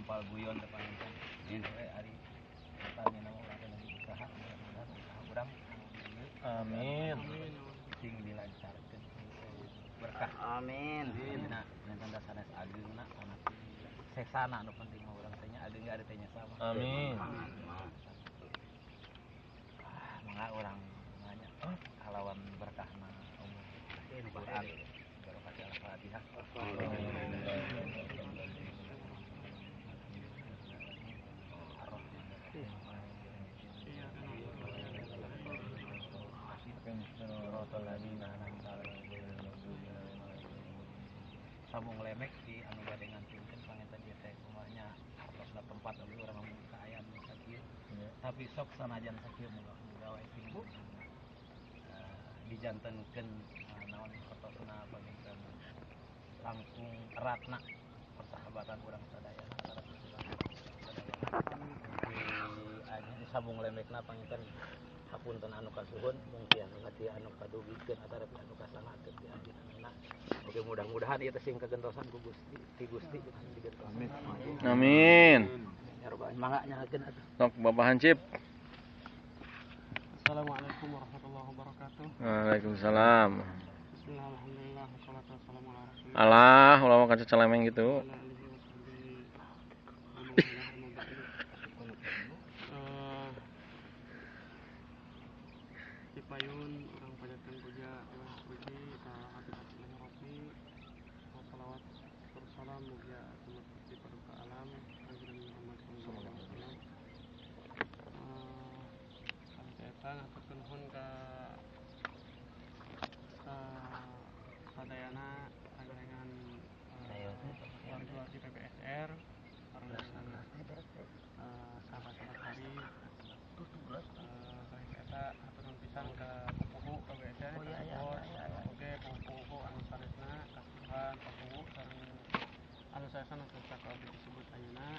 Tumpal guyon teh panginten. We ari pertamina mah urang lagi usaha, mudah-mudahan usaha urang anu di dieu Amin. sing dilancarkeun berkah. Amin. Dina janten sanes ageungna sanes sesana anu penting mah urang teh nya ageung ge ari teh nya sama. Amin. Ah, mangga urang nanya kalawan berkahna umur Quran. Barokah Al-Fatihah. Sabung lemek di anu bade ngantunkeun panginten ieu teh kumanya hartosna tempat oge urang ngomong kaayaan nu sakieu. Tapi sok sanajan sakieu muga-muga wae sing dijantenkeun naon hartosna panginten langkung eratna persahabatan urang sadayana sareng sadayana. Di sabung lemekna panginten hapunten anu kasuhun mungkin anu anu kadugikeun atarapi anu kasangakeun di abdi. Oke, mudah-mudahan ieu teh sing kagentosan ku Gusti, ti Gusti sing digentosan. Amin. Ya robbal alamin, mangga nyahakeun atuh. Sok Bapak Hansip. Assalamualaikum warahmatullahi wabarakatuh. Waalaikumsalam. Bismillah, alhamdulillah, wassalatu wassalamu ala rasulillah. Alah, ulah mah kaca celemeng gitu. Wa ala alihi wa sahbihi wa man walah, amma ba'du. Di payun urang panjatkeun puja puji ka hati-hati Rabbi. Salawat salam mugia tumut di paduka alam Kanjeng Nabi Muhammad sallallahu alaihi wasallam. Eta ngaturkeun nuhun ka sadayana kagorengan warga-wargi PPSR sareng sahabat-sahabat hari. Eta hatur nuhun pisan ka pupuhu PPSR, ka bos, oge pupuhu anu sanesna kasuhan papuhu sareng anu sanesna nu teu ka abdi disebut ayeuna.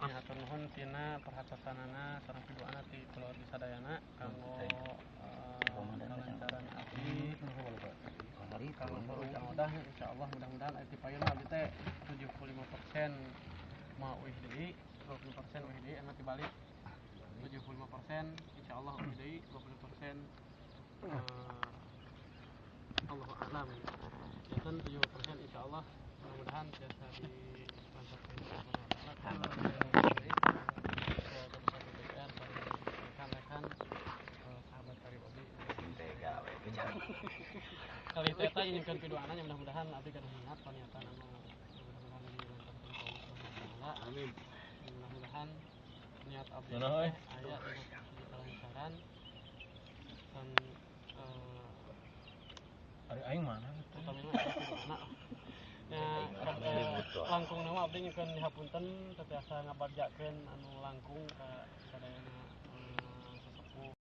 Hatur nuhun tina perhatosanana sareng piduana ti keluarga sadayana kanggo kalancaran abdi kanggo forum Kang Odah. Insyaallah mudah-mudahan aya ti payun abdi teh 75% mau uih deui, 20% uih deui, anu tibalik 75% insyaallah uih deui, 20% Allahu a'lam. Janten 70% insyaallah mudah-mudahan tiasa dilancarkeun rekan-rekan sahabat karib abdi. Kali itu eta nyungkeun piduana nya mudah-mudahan abdi gaduh niat paniatan anu mudah-mudahan dilancarkeun ku Allah Subhanahu wa taala. Amin. Mudah-mudahan niat abdi Mana euy? Aya dina kelancaran dan Ari aing mana gitu. Utamina aya piduana. Ya, langkung nama abdi nyungkeun dihapunten teu tiasa ngabagjakeun anu langkung ka sadayana.